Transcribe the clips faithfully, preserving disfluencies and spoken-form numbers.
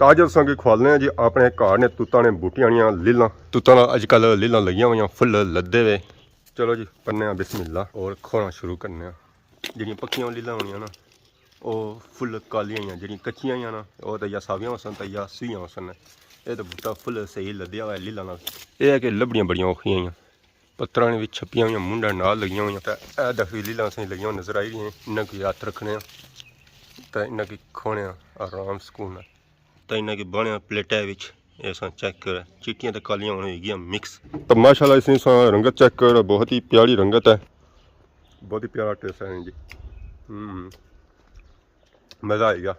اج اساں کی کھوالنے ہیں جی اپنے گھر نے توتاں نے بوٹیاں آلیاں لیلاں۔ توتاں نال اج کل لیلاں لگیاں ہوئیاں، پھل لدے ہوئے۔ چلو جی، پنے آں بسم اللہ اور کھونا شروع کرنے آں۔ جیڑیاں پکیاں لیلاں ہونیاں نا، او فل کالیاں ہوئیاں، جیڑیاں کچیاں ہوئیاں نا، او تاں یا ساویاں ہوسن تاں یا سوئیاں ہوسن۔ اے تاں بوٹا فل صحیح لدیا ہوا ہے لیلاں نال۔ اے ہے کہ لبھنیاں بڑیاں اوکھیاں ہوئیاں۔ پتراں نے وچ چھپیاں ہوئیاں، منڈا نال لگیاں ہوئیاں۔ تے اے دفعی لیلاں اساں کی لگیاں ہوئیاں نظر آئی رہیاں، انہاں کی ہتھ رکھنے آں تے انہاں کی کھونے آں آرام سکون نال۔ تے انہاں کی بنیا پلیٹاں وچ، اے اساں چیک کرو، چٹیاں تے کالیاں ہن ہوئی گیاں مکس۔ تے ماشاءاللہ اس نی اساں رنگت چیک کرو، بہت ہی پیاری رنگت ہے، بہت ہی پیارا ٹیسٹ ہے جی۔ ہم، مزہ آئی گیا۔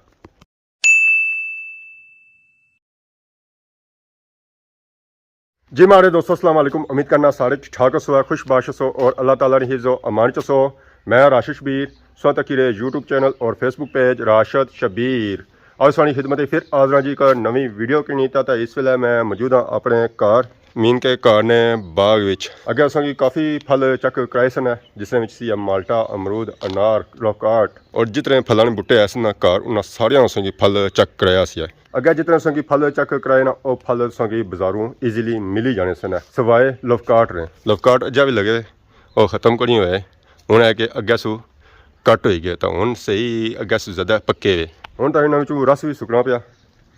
جی ماڑے دوستو، السلام علیکم، امید کرنا سارے ٹھیک ٹھاک ہسو، خوش باش ہسو اور اللہ تعالیٰ نے حفظ و امان چ ہسو۔ میں راشد شبیر، سو تکی رہے یوٹیوب چینل اور فیس بک پیج راشد شبیر۔ آج سانی خدمت پھر حاضر ہاں جی ایک نویں ویڈیو کے نیتا۔ تے اس ویلے میں موجود ہاں اپنے گھر، مین کے گھر نے باغ وچ۔ اگے اساں کی کافی پھل چیک کرائے سن، جس نے وچ سی مالٹا، امرود، انار، لوکاٹ اور جتنے پھلاں نے بوٹے ایسے نا گھر، انہاں ساریاں اساں کی پھل چیک کرایا سی۔ اگے جتنے تساں کی پھل چیک کرائے نا، او پھل تساں کی بازاروں ایزیلی ملی جانے سن، سوائے لوفکاٹ رہے۔ لوفکاٹ اجا بھی لگے، او ختم کونی ہوئے۔ ہن ہے کہ اگے سو کٹ ہوئی گئے، تاں ہن صحیح اگے سو زیادہ پکے ہوئے۔ ہن تاں انہاں وچوں رس بھی سکنا پیا،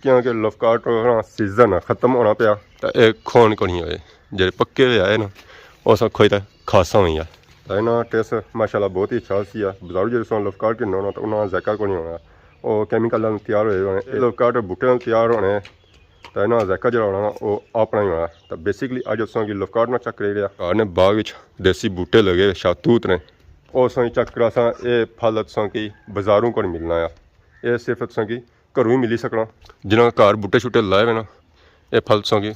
کیونکہ لوفکاٹ نا سیزن ختم ہونا پیا۔ تاں اے کھون کونی ہوئے، جیڑے پکے ہوئے آئے نا، او اساں کھوئی تاں کھاساں ہوئی آ۔ تاں انہاں ٹیسٹ ماشاءاللہ بہت ہی اچھا سی آ۔ بازاروں جیڑے تساں لوفکاٹ گھننے ہو نا، تاں انہاں ذائقہ کونی ہونا۔ او کیمیکل نال تیار ہوئے ہونے۔ اے لوفکاٹ بوٹے نال تیار ہونے، تاں انہاں ذائقہ جیڑا ہونا نا، او اپنا ہی ہونا۔ تاں بیسیکلی اج اساں کی لوفکاٹ نا چیک کرائی رہیا۔ گھر نے باغ وچ دیسی بوٹے لگے، شاہتوت نے۔ او اساں کی چیک کراساں، اے پھل تساں کی بازاروں کونی ملنا آ۔ اے صرف تساں کی گھروں ہی ملی سکنا۔ جنہاں گھر بوٹے شوٹے لائے ہوئے نا، اے پھل تساں کی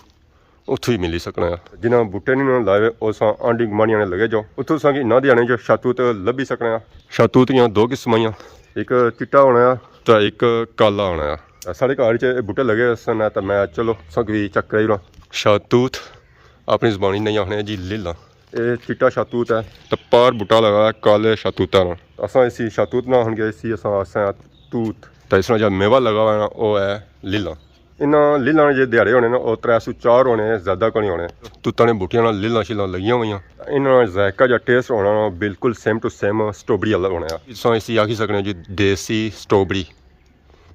اتھوں ہی ملی سکنا آ۔ جنہاں بوٹے نہیں نا لائے ہوئے، او تساں آنڈی گمانیاں نے لگے جاؤ، اتھوں تساں کی انہاں دیہاڑیاں جو شاہتوت لبھی سکنا آ۔ شاہتوت دیاں دو قسم آئیاں، ایک چٹا ہونا آ تے ایک کالا ہونا آ۔ ساڑے گھر وچ اے بوٹے لگے ہوئے سن، تے میں چلو تساں کی چیک کرائی رہا۔ شاہتوت اپنی زبانی نہیں آخنے جی لیلاں۔ اے چٹا شاہتوت ہے۔ تے پار بوٹا لگا ہے کالے شاہتوتاں نا۔ اساں اسی شاہتوت نہ آخن گے، اسی اساں آخساں توت۔ تے اس نا جا میوہ لگا ہوا ہے نا، او ہے لیلاں۔ انہاں لیلاں نے جے دیہاڑے ہونے نا، او ترے سو چار ہونے، زیادہ کونی ہونے۔ توتاں نے بوٹیاں نال لیلاں شیلاں لگیاں ہوئیاں۔ انہاں نا ذائقہ جا ٹیسٹ ہونا نا، بالکل سیم ٹو سیم سٹرابیری والا ہونا ہے۔ اساں اسی آکھی سکنے جی دیسی سٹرابیری۔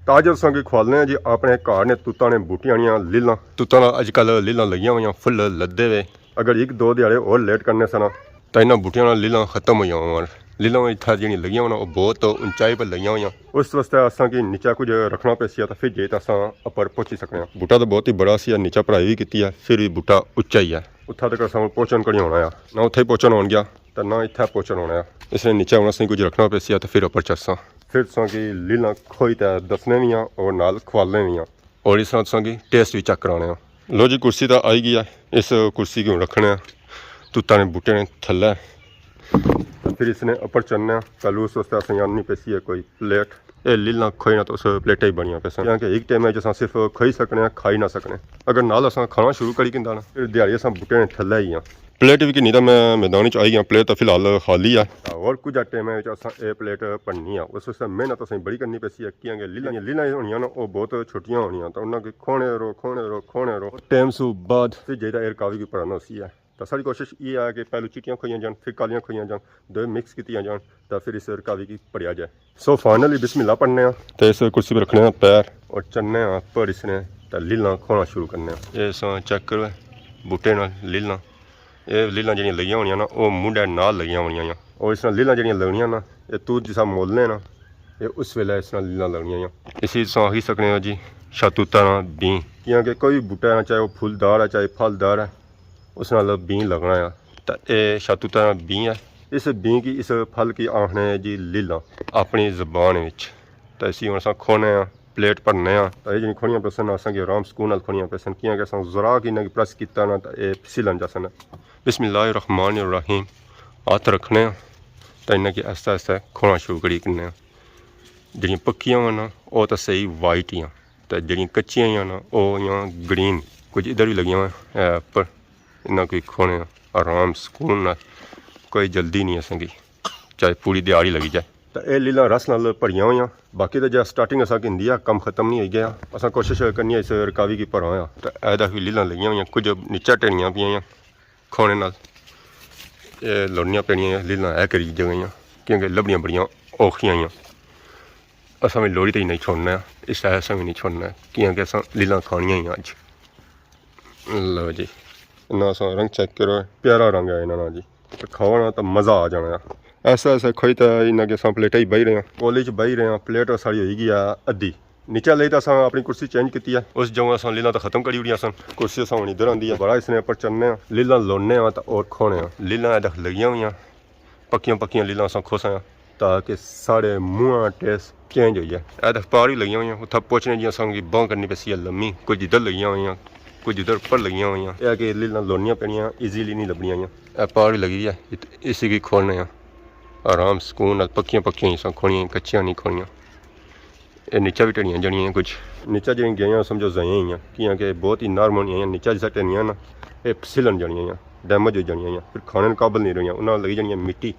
تاں اج اساں کی کھوالنے ہیں جی اپنے گھر نے توتاں نے بوٹیاں آلیاں لیلاں۔ توتاں نا اج کل لیلاں لگیاں ہوئیاں، فل لدے ہوئے۔ اگر ایک دو دیہاڑے ہور لیٹ کرنے سن، تاں انہاں بوٹیاں نا لیلاں ختم ہوئی جاواں۔ لیلاں اتھا جیڑیاں لگیاں ہونا، او بہت اونچائی پر لگیاں ہوئیاں۔ اس واسطے اساں کی نیچا کچھ رکھنا پیسی، تاں پھر جے تاں اساں اپر پہنچی سکنے آں۔ بوٹا تاں بہت ہی بڑا سی، نیچا پڑھائی وی کیتی ہے، پھر وی بوٹا اچا ہی ہے۔ اتھا تک اساں پہنچن کونی ہونا آ، نہ اتھے پہنچن ہون گیا، تاں نہ اتھے پہنچن ہونا آ۔ اس نے نیچے ہن اساں کچھ رکھنا پیسی، تاں پھر اپر چڑھساں۔ پھر تساں کی لیلاں کھوئی تے دسنے وی آں اور نال کھوالنے وی آں۔ اور اس طرح تساں کی ٹیسٹ وی چیک کرانے آں۔ لو جی، کرسی تاں آئی گئی ہے، اس کرسی کی ہن رکھنے آں توتاں نے بوٹے نے تھلے۔ پھر اس نے اپر چڑھنے آں، پہلو اس واسطے اساں کی آننی پیسی ہے کوئی پلیٹ۔ اے لیلاں کھوئی نا تاں اس پلیٹے ہی بنیاں پیسن، کیونکہ ایک ٹائم وچ اساں صرف کھوئی سکنے آں، کھائی نہ سکنے۔ اگر نال اساں کھانا شروع کری کندا نا، پھر دیہاڑی اساں بوٹے نے تھلے ہی آں۔ پلیٹ وی گھنی تاں میں میدان وچ آئی گیا، پلیٹ تاں فی الحال خالی ہے۔ اور کچھ ٹائم وچ اساں اے پلیٹ بھرنی آ، اس واسطے محنت اساں کی بڑی کرنی پیسی ہے، کیونکہ لیلاں، لیلاں ہونیاں نا، او بہت چھوٹیاں ہونیاں، تاں انہاں کی کھونے رہو، کھونے رہو، کھونے رہو۔ ٹائم سوں بعد پھر جیڑا اے رکاوی کی بھرانا ہوسی ہے۔ تاں ساڑی کوشش ایہہ ہے کہ پہلو چٹیاں کھوئیاں جان، پھر کالیاں کھوئیاں جان، دوئے مکس کیتیاں جان، تاں پھر اس رکاوی کی بھریا جائے۔ سو فائنلی بسم اللہ پڑھنے آں۔ تے اس کرسی پر رکھنے آں پیر اور چڑھنے آں اپر اس نے، تے لیلاں کھونا شروع کرنے آں۔ اے اساں چیک کرو، بوٹے نال لیلاں۔ اے لیلاں جیڑیاں لگیاں ہونیاں نا، او منڈے نال لگیاں ہونیاں آں۔ اور اس نال لیلاں جیڑیاں لگنیاں نا، اے توت جسا مولنے نا، اے اس ویلے اس نال لیلاں لگنیاں آں۔ اسی تساں آکھی سکنے ہو جی، شاہتوتاں نا بین۔ کیونکہ کوئی بوٹا ہے نا، چاہے او پھلدار ہے، چاہے پھلدار ہے، اس نال بین لگنا آ۔ تاں اے شاہتوتاں نا بین ہے۔ اس بین کی، اس پھل کی آخنے ہیں جی لیلاں اپنی زبان وچ۔ تاں اسی ہن اساں کھونے آں، پلیٹ بھرنے آں۔ تاں اے جیڑیاں کھوڑیاں پیسن، اساں کی آرام سکون نال کھوڑیاں پیسن، کیاں کہ اساں ذرا کی انہاں کی پریس کیتا نا تاں اے پھسلن جاسن۔ بسم اللہ الرحمن الرحیم۔ ہتھ رکھنے آں تاں انہاں کی آہستہ آہستہ کھوڑنا شروع کری کنے آں۔ جیڑیاں پکیاں ہوئیاں نا، او تاں صحیح وائٹ ہیاں، تے جیڑیاں کچیاں ہیاں نا، او ہیاں گرین۔ کچھ ادھر وی لگیاں ہوئیاں، اے، پر انہاں کی کھوڑنے آں آرام سکون نال، کوئی جلدی نہیں اساں کی، چاہے پوری دیہاڑی لگی جائے۔ تاں اے لیلاں رس نال بھریاں ہوئیاں، باقی تے جا سٹارٹنگ اساں کی ہوندی ہے، کم ختم نہیں ہوئی گیا۔ اساں کوشش کرنی ہے اس رکاوی کی بھراں، تے اے دیکھ وی لیلاں لگیاں ہوئیاں، کچھ نیچے ٹہنیاں پیاں کھونے نال۔ اے لوڑنیاں پینیاں لیلاں اے کری جگہ، کیونکہ لبھنیاں بڑیاں اوکھیاں۔ اساں وی لوڑی تے ہی نہیں چھوڑنا ہے، اس طرح اساں وی نہیں چھوڑنا ہے، کیونکہ اساں لیلاں کھانیاں ہی اج۔ لو جی، انہاں اساں رنگ چیک کرو، پیارا رنگ ہے انہاں نا جی۔ تے کھاونا تے مزہ آ جانا ہے۔ ایسا ایسا کھائی تے انہاں کے اساں پلیٹاں ہی بہی رہے ہیں، کولی چ بہی رہے ہیں، پلیٹ ساڑی ہوئی گئی ہے ادھی۔ نیچے لئی تے اساں اپنی کرسی چینج کیتی ہے، اس جگہ اساں لیلاں تے ختم کری اوڑیاں سن۔ کرسی اساں ہن ادھر آندی ہے، بڑا اس نے پر چڑھنے ہیں، لیلاں لوڑنے ہیں تے اور کھانے ہیں۔ لیلاں اے دیکھ لگیاں ہوئیاں، پکیاں پکیاں لیلاں اساں کھوساں تاکہ ساڑے منہ نا ٹیسٹ چینج ہوئی جائے۔ اے دیکھ پار وی لگیاں ہوئیاں، اتھا پہنچنے جی اساں کی باں کرنی پیسی ہے لمی، کچھ ادھر لگیاں ہوئیاں، کچھ ادھر اپر لگیاں ہوئیاں۔ اے کہ لیلاں لوڑنیاں پینیاں، ایزیلی نہیں لبھنیاں ہوئیاں۔ اے پار وی لگی ہے، ات-، اسی کی کھولنے آں آرام سکون نال، پکیاں پکیاں ہی ساں کھوڑیاں، کچیاں نہیں کھوڑیاں۔ اے نیچا وی ٹہنیاں جانیاں کچھ۔ نیچا جیہڑیاں گئیاں سمجھو ضائع ہوئیاں، کیاں کہ بہت ہی نرم ہونیاں، نیچا جسا ٹہنیاں نا، اے پھسلن جانیاں، ڈیمیج ہوئی جانیاں، پھر کھانے نے قابل نہیں رہیاں، انہاں لگی جانیاں مٹی،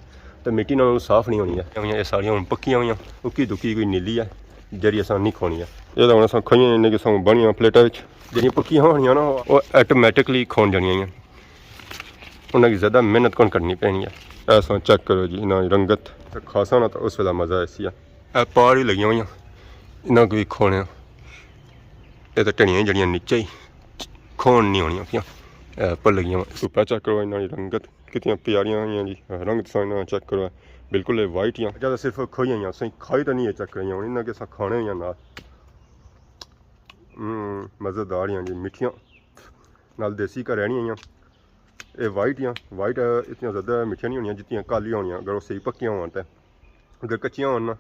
تے مٹی نال صاف نہیں ہونیاں۔ اے ساریاں ہن پکیاں ہوئیاں، اکی دکی کوئی نیلی ہے، جیہڑی اساں نہیں کھونی ہے۔ اے تاں ہن اساں کھائیاں، انہاں کی اساں بنیاں پلیٹاں وچ۔ جیہڑیاں پکیاں ہونیاں نا، او آٹومیٹکلی کھون جانیاں، انہاں کی زیادہ محنت کون کرنی پینی ہے۔ اے اساں چیک کرو جی، انہاں دی رنگت تے کھاساں نا تاں اس ویلے مزہ ایسی ہے۔ اے پار وی لگیاں ہوئیاں، انہاں کی وی کھونے آں۔ اے تاں ٹہنیاں جیہڑیاں نیچے ہی کھون نہیں ہونیاں پیاں۔ اے اپر لگیاں ہوئیاں۔ دھوپا چیک کرو انہاں دی رنگت، کتنیاں پیاریاں ہوئیاں جی۔ رنگ تساں انہاں چیک کرو، بالکل اے وائٹ ہیاں۔ اجے تاں صرف کھوئیاں ہیاں، اساں کھائی تاں نہیں اے چیک کریاں، ہن انہاں کی اساں کھانے ہیاں نال۔ ہم، مزیدار ہیاں جی، مٹھیاں نال دیسی گھر رہنی ہیاں۔ اے وائٹ ہیاں، وائٹ اتنیاں زیادہ مٹھیاں نہیں ہونیاں جتنیاں کالیاں ہونیاں، اگر او صحیح پکیاں ہون تے۔ اگر کچیاں ہون نا،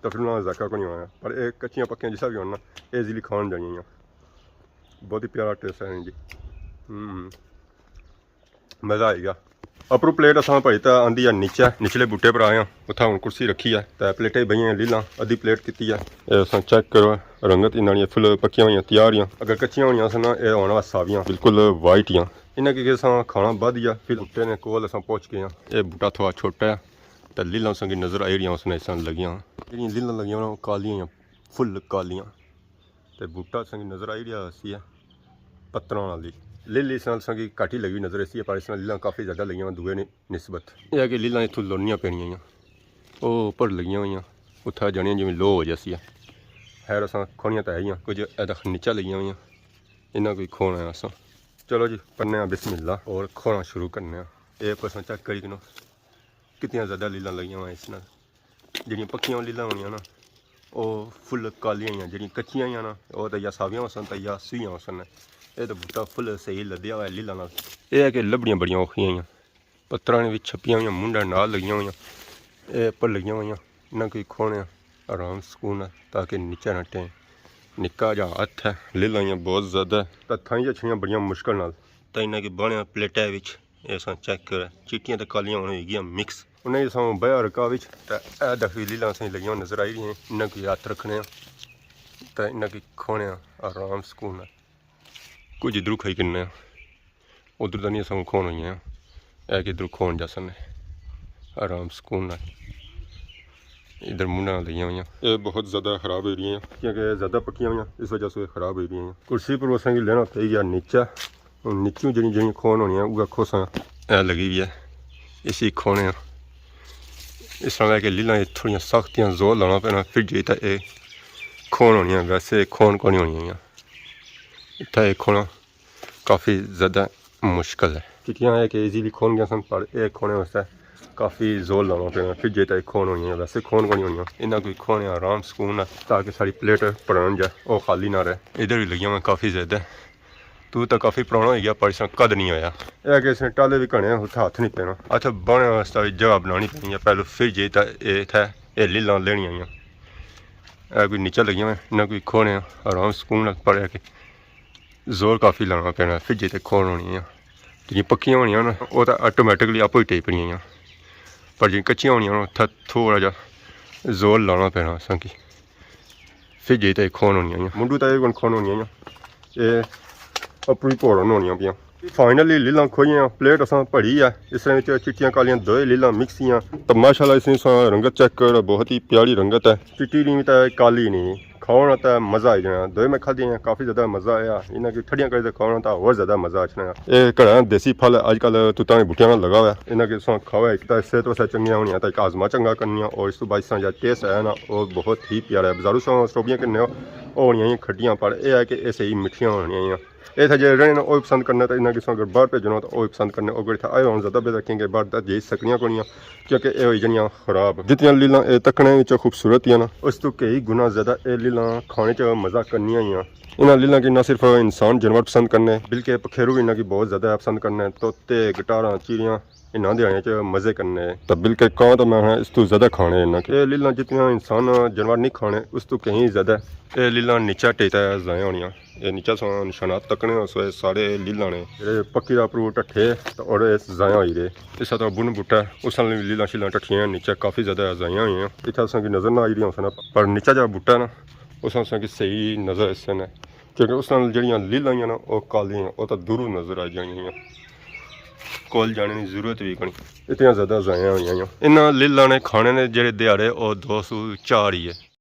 تاں فر انہاں نا ذائقہ کوئی نہیں ہونا، پر اے کچیاں پکیاں جسا وی ہون نا، ایزیلی کھان جانیاں ہیاں۔ بہت ہی پیارا ٹیسٹ ہے جی۔ ہم، مزہ آئی گیا۔ اپروں پلیٹ اساں بھائی تے آندی ہے نیچے، نچلے بوٹے پر آئے ہاں، اتھا ہن کرسی رکھی ہے، تے پلیٹیں بھائیاں لیلاں، ادھی پلیٹ کیتی ہے۔ اے اساں چیک کرو، رنگت انہاں نیاں فل پکیاں ہوئیاں، تیار ہیاں۔ اگر کچیاں ہونیاں سن نا، اے ہون ساویاں، بالکل وائٹ ہیاں۔ انہاں کی اساں کھانا بدھ گیا، فر بوٹے نے کول اساں پہنچ گئے ہاں۔ اے بوٹا تھوڑا چھوٹا ہے، تے لیلاں اساں کی نظر آئی رہیاں، اس نے اساں لگیاں۔ جیہڑیاں لیلاں لگیاں ہونا، او کالیاں ہیاں، فل کالیاں۔ تے بوٹا اساں کی نظر آئی رہیا سی ہے پتراں والی۔ لیلی اس نال اساں کی گھٹ ہی لگی ہوئی نظر ایسی ہے، پر اس نال لیلاں کافی زیادہ لگیاں ہوئیاں دوئے نی نسبت۔ اے ہے کہ لیلاں اتھوں لونیاں پینیاں ہوئیاں۔ او اپر لگیاں ہوئیاں، اتھا جانیاں جیویں لو ہو جاسی ہے۔ خیر اساں کھونیاں تاں ہے ہیاں، کچھ اے دیکھ نیچا لگیاں ہوئیاں۔ انہاں کوئی کھونا ہے اساں۔ چلو جی، پڑھنے آں بسم اللہ اور کھونا شروع کرنے آں۔ اے اپر اساں چیک کری کنو۔ کتنیاں زیادہ لیلاں لگیاں ہوئیاں اس نال۔ جیہڑیاں پکیاں لیلاں ہونیاں نا، او فل کالیاں ہیاں، جیہڑیاں کچیاں ہیاں نا، او تاں یا ساویاں ہوسن تاں یا سوئیاں ہوسن۔ اے تاں بوٹا فل صحیح لدیا ہوا ہے لیلاں نال۔ اے ہے کہ لبھنیاں بڑیاں اوکھیاں ہیاں، پتراں نے وچ چھپیاں ہوئیاں، منڈا نال لگیاں ہوئیاں۔ اے اپر لگیاں ہوئیاں، انہاں کی کھونے آرام سکون نال تاکہ نیچے نہ ٹہیں۔ نکا جا ہتھ ہے، لیلاں ہیاں بہت زیادہ۔ تاں تھائیں جا چھڑیاں بڑیاں مشکل نال۔ تاں انہاں کی بانیاں پلیٹاں وچ۔ اے اساں چیک کرو، چٹیاں تے کالیاں ہن ہوئی گیاں مکس۔ انہاں کی اساں بیا رکا وچ، تے اے دفعی لیلاں اساں لگیاں نظر آئی رہیاں، انہاں کی ہتھ رکھنے آں، تے انہاں کی کھونے آں آرام سکون نال۔ کچھ ادھروں کھائی کنے آں، ادھر تاں نہیں اساں کھون ہوئی آں، اے کہ ادھروں کھون جاسن آرام سکون نال۔ ادھر منڈا لگیاں ہوئیاں۔ اے بہت زیادہ خراب ہوئی رہیاں، کیونکہ زیادہ پکیاں ہوئیاں، اس وجہ سے خراب ہوئی رہیاں۔ کرسی پر اساں کی لینا پئی گیا نیچے۔ ہن نیچوں جیہڑیاں جیہڑیاں کھون ہونیاں، اوہا کھوساں۔ اے لگی ہوئی ہے، اسی کھونے آں۔ اس طرح ہے کہ لیلاں تھوڑیاں سختیاں زور لانا پینا، پھر جی تاں اے کھون ہونیاں، ویسے کھون کونی ہونیاں۔ اتھا اے کھونا کافی زیادہ مشکل ہے۔ چٹیاں ہے کہ ایزیلی کھون گیا سن، پر اے کھونے واسطے کافی زور لانا پینا، پھر جی تاں اے کھون ہونیاں، ویسے کھون کونی ہونیاں۔ انہاں کوئی کھونے آرام سکون نال، تاکہ ساڑی پلیٹ پران جائے، او خالی نہ رہے۔ ادھر وی لگیاں ہوئیاں کافی زیادہ۔ تو تاں کافی پرانا ہوئی گیا، پر اس نا قد نہیں ہویا۔ اے کہ اس نے ٹالے وی گھنے، اتھے ہتھ نہیں پینا۔ اتھے بانے واسطے وی جگہ بنانی پینی ہے، پہلو پھر جی تاں اے اتھے اے لیلاں لینیاں ہوئیاں۔ اے کوئی نیچے لگیاں ہوئیاں، نہ کوئی کھونے آرام سکون نال، پر اے کہ زور کافی لانا پینا، پھر جی تاں کھون ہونیاں۔ جیہڑیاں پکیاں ہونیاں نا، او تاں آٹومیٹکلی آپو ہی ٹری پینیاں۔ پر جیہڑیاں کچیاں ہونیاں نا، اتھے تھوڑا جیا زور لانا پینا اساں کی۔ پھر جی تاں اے کھون ہونیاں۔ منڈو تاں اے کون کھون ہونیاں۔ اے اپنی پوڑن ہونیاں پیاں۔ فائنلی لیلاں کھوئیاں، پلیٹ اساں پڑھی ہے۔ اس نے وچ چٹیاں کالیاں دوئے لیلاں مکس ہیاں۔ تو ماشاءاللہ اس نے ساں رنگت چیک کرو، بہت ہی پیاری رنگت ہے۔ چٹی نہیں تے کالی نہیں، کھاؤنا تے مزہ آئی جانا۔ دوئے میں کھادی ہیں، کافی زیادہ مزہ آیا۔ انہاں کی ٹھڈیاں کری تے کھاؤنا تے ہور زیادہ مزہ اچھنا۔ اے گھراں دیسی پھل اج کل تتاں نے بوٹیاں نال لگا ہوا ہے۔ انہاں کی ساں کھاؤ، ایک تے صحت واسطے چنگیاں ہونیاں، تے ایک ہاضمہ چنگا کرنیاں، اور اس تو بعد ساں جا ٹیسٹ آیا نا، او بہت ہی پیارا ہے۔ بازاروں ساں سٹرابیریاں کنے ہو، او ہونیاں ہی کھٹیاں، پر اے ہے کہ اے صحیح مٹھیاں ہونیاں ہی۔ اے تھے جے رہنے نا، او بھی پسند کرنا، تے انہاں کی ساں اگر باہر بھیجنا ہو، تے او بھی پسند کرنے۔ او اگر اتھے آئے ہون زیادہ بہتر، کیونکہ باہر تے جائی سکنیاں کونیاں، کیونکہ اے ہوئی جانیاں خراب۔ جتنیاں لیلاں اے تکنے وچ خوبصورت ہیاں نا، اس تو کئی گنا زیادہ اے لیلاں کھانے چ مزہ کرنیاں ہیاں۔ انہاں لیلاں کی نہ صرف انسان جانور پسند کرنے، بلکہ پکھیرو بھی انہاں کی بہت زیادہ پسند کرنے۔ طوطے، گٹاراں، چیڑیاں انہاں دے آنے چ مزے کرنے۔ تے بلکہ کاں تے میں آخنا اس تو زیادہ کھانے انہاں کی۔ اے لیلاں جتنیاں انسان جانور نہیں کھانے، اس تو کہیں زیادہ اے لیلاں نیچا ٹیتا ضائع ہونیاں۔ اے نیچا ساں نشانات تکنے ہو، سو اے سارے لیلاں نے جڑے پکی دا پرو ٹٹھے تے اور اے ضائع ہوئی رہے۔ اس طرح بن بوٹا ہے، اس نال لیلاں شیلاں ٹٹھیاں، نیچے کافی زیادہ ضائع ہوئی ہیں۔ اتھے اساں کی نظر نہ آئی رہی ہوسن، پر نیچا جا بوٹا ہے نا، اس نال اساں کی صحیح نظر اس نے، کیونکہ اس نال جڑیاں لیلاں آئیاں نا، او کالیاں، او تاں دوروں نظر آ جانیاں۔ کول جانے دی ضرورت بھی کونی، اتنیاں زیادہ ضائع ہوئی ہیں۔ انہاں لیلاں نے کھانے نے جڑے دیہاڑے، او دو سو چار ہی ہے۔